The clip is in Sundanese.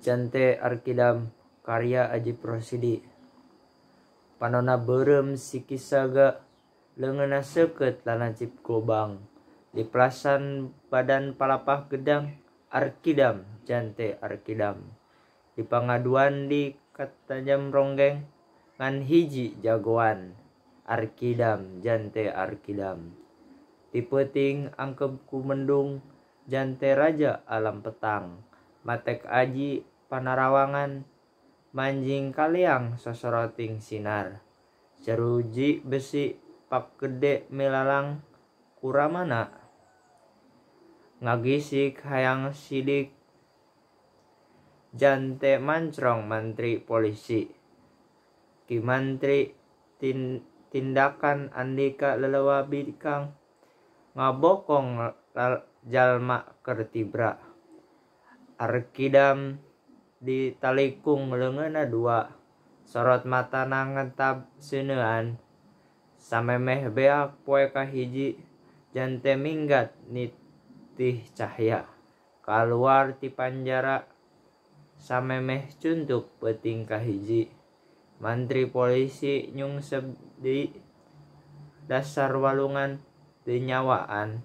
Jante Arkidam karya Ajip Rosidi. Panona beureum siki saga, leungeunna seukeut lanancip gobang. Di pelasan badan palapah gedang, Arkidam jante Arkidam. Di pangaduan di katajam ronggeng, ngan hiji jagoan, Arkidam jante Arkidam. Ti peuting angkeb ku mendung, jante raja alam petang. Matek aji panarawangan, manjing kaliang sosoroting sinar. Jeruji besi pak gede milalang kuramana. Ngagisik hayang sidik, jante mancrong mantri polisi. Ki mantri tindakan andika lelewa bikang, ngabokong jalma keur tibra. Arkidam ditalikung leungeunna dua, sorot matana ngentab seuneuan. Samemeh beak poe kahiji, jante minggat nitih cahya. Kaluar ti panjara samemeh cuntuk peuting kahiji. Mantri polisi nyungsep deui dasar walungan teu nyawaan.